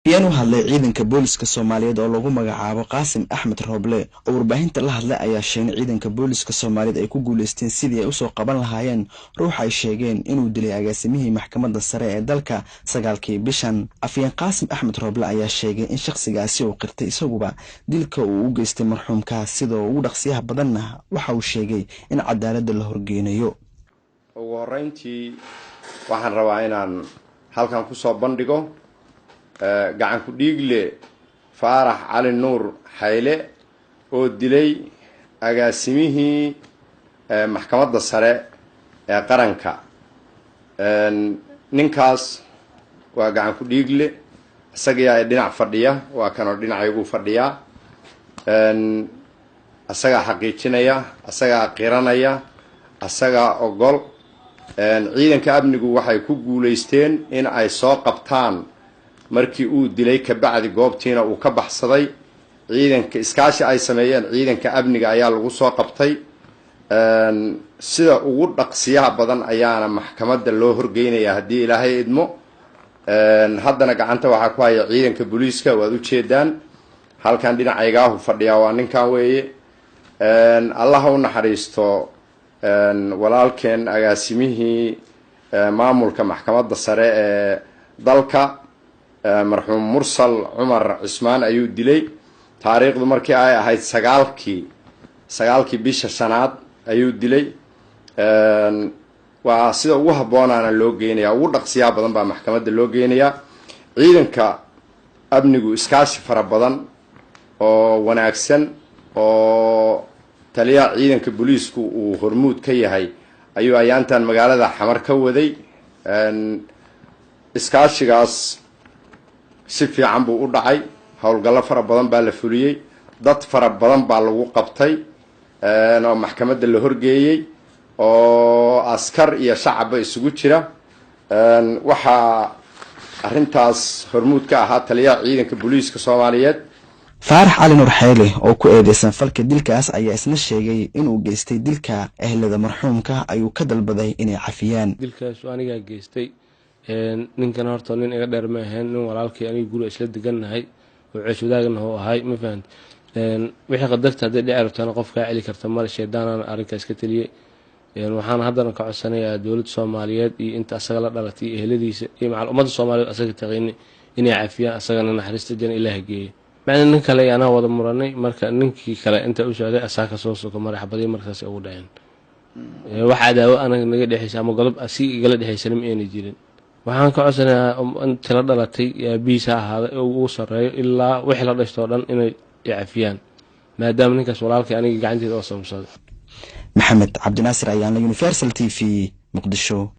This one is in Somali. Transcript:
Afhayeen u hadlay ciidanka booliska Soomaaliyeed oo lagu magacaabo Qaasim Axmed Rooble oo warbaahinta la hadlay ayaa sheegay ciidanka booliska Soomaaliyeed ay ku guuleysteen sidii ay usoo qaban lahaayeen ruux ay sheegeen inuu dilay agaasimihii maxkamadda sare ee dalka 9-kii bishan. Afhayeen Qaasim Axmed Rooble ayaa sheegay in shakhsigaasi uu qirtay isaguba dilka uu u geystay marxuumka, sidoo ugu dhaqsiyaha badanna waxa uu sheegay in cadaaladda la horgeynayo. Ugu horreyntii waxaan rabaa inaan halkan kusoo bandhigo gacan ku dhiigle Faarax Cali Nuur Xayle oo dilay agaasimihii maxkamadda sare ee qaranka. Ninkaas waa gacan ku dhiigle, isagaa dhinac fadhiya, waa kanoo dhinacaygu fadhiyaa, asagaa xaqiijinaya, asagaa qiranaya, asagaa ogol. Ciidanka amnigu waxay ku guulaysteen in ay soo qabtaan markii uu dilay kabacdi, goobtiina uu ka baxsaday. Ciidanka iskaashi ay sameeyeen ciidanka amniga ayaa lagu soo qabtay. Sida ugu dhaqsiyaha badan ayaana maxkamadda loo horgeynaya haddii Ilaahay idmo. Haddana gacanta waxaa ku haya ciidanka booliiska, waad ujeedaan halkan dhinacaygaahu fadhiyaa, waa ninkan weeye. Allaha u naxariisto walaalkeen agaasimihii maamulka maxkamadda sare ee dalka, marxuum Mursal Cumar Cismaan ayuu dilay. Taariikhdu markii ay ahayd 9-kii bisha shanaad ayuu dilay. Waa sida ugu habboonaana loo geynayaa, ugu dhaqsiyaha badan baa maxkamadda loo geynayaa. Ciidanka amnigu iskaashi fara badan oo wanaagsan oo taliyaha ciidanka booliisku uu hormuud ka yahay ayuu ayaantan magaalada Xamar ka waday. Iskaashigaas si fiican buu u dhacay, howlgallo fara badan baa la fuliyey, dad fara badan baa lagu qabtay oo maxkamadda la horgeeyey oo askar iyo shacabba isugu jira. Waxaa arrintaas hormuud ka ahaa taliyaha ciidanka booliiska Soomaaliyeed. Faarax Cali Nuur Xeyle oo ku eedeysan falka dilkaas ayaa isna sheegay inuu geystay dilka. Ehlada marxuumka ayuu ka dalbaday inay cafiyaan. Dilkaas anigaa geystay. Ninkan horta nin iga dheer ma ahayn, nin walaalkay aniga guriga isla degannahay oo ceesh wadaagna oo ahay, ma fahanti? Wixii qadarta hadday dhici rabtana qof kaa celi karta male, shaydaanana arrinkaas ka teliyey. Waxaan haddana ka codsanayaa dowladda Soomaaliyeed iyo inta asaga la dhalatay iyo ehladiisa iyo macal ummadda Soomaaliyeed asaga taqiini inay cafiyaan, asagana naxariista jana Ilaah geeya. Macna nin kale anaa wada muranay, marka ninkii kale inta u socday asaa kasoo soko maray, xabadii markaas ugu dhaceen. Wax cadaawo anaga naga dhexaysa ama godob si igala dhexaysana ma ayna jirin. Waxaan ka codsanayaa inta la dhalatay, aabihiis ha ahaaday ugu sarreeyo ilaa wixii la dhashtoo dhan, inay cafiyaan, maadaama ninkaas walaalkay aniga gacanteeda oo samsaday. Maxamed Cabdinaasir Ayaanla, Universal TV, Muqdisho.